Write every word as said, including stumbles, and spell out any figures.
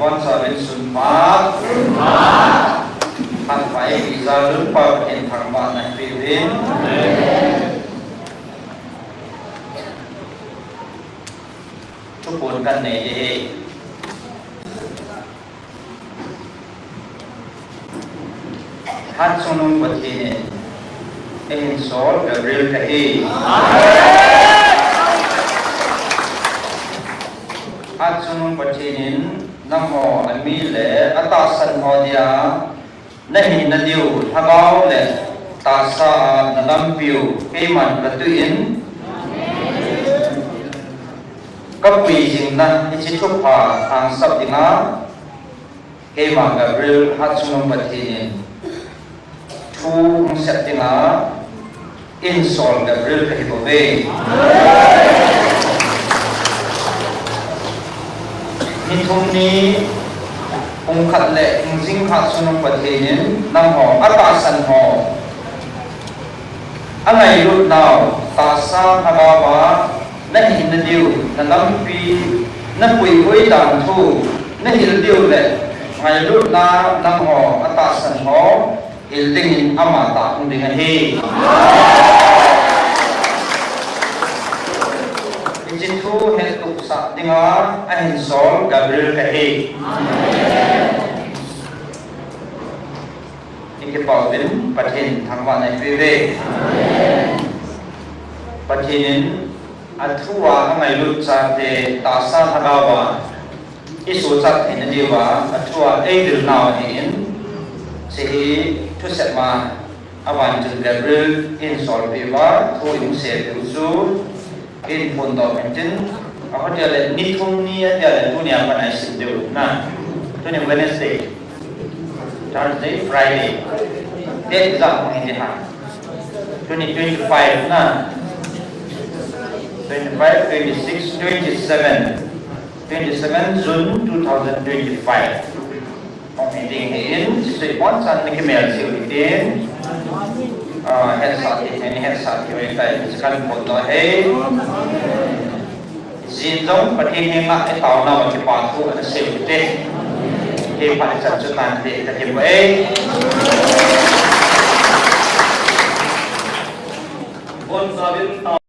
Bonchauvin sunpha. Khanpha eipeh jal un Pa Pathen thangvahna peuvin. Thuphon kanei ding ahi. Hatchungnung Pathen in eihinsol Gabriel kahi. Hatchungnung Pathen in nangho ami le atahsan ho dia nahinna diu lhagao le tahsa a nalampiu keiman katuh in, kapui jingna hiche thupha hangsan dinga, keima Gabriel Hatchungnung Pathen in thu hung sep dinga eihinsol Gabriel kahi bouve. Ni thum ni, pung khat le hingjing Hatchungnung Pathen in nangho atahsan ho, angailutnau tahsa lhagao a nahinna diu nalampi, napuihoi dan thu nahil diu le ngailutna nangho atahsan ho hil dingin ama tah hung ding ahi. Hiche thu hettohsah dinga eihinsol Gabriel kahi. Ikipauvin Pathen thangvahna peuvin. Pathen in athua angailut chate tahsa lhagao a isochat theina diuva athua eidilnau ahin, hiche hi thusep ma a vantil Gabriel eihinsolpeh uva thu ihung seipeh u chu eihin phondoh intin, ahile ni thum ni ahile tunia pat a isim diu na. Tuni Wednesday, Thursday, Friday. Date ijat hung hiding ham? Tuni twenty-five na. Twenty-five, twenty-six, twenty-seven. Twenty-seven June two thousand twenty-five. Hung hiding ahin, hiche chu ibonchan na kimel jiu hitin. Ah, hetsah thei thei in hetsah thei u ahitai, hiche kahin phondoh ahi. Jin jong Pathen henga itaonauva kipa thu ana seiu hite. Kei phat ichan chu tante kati poi.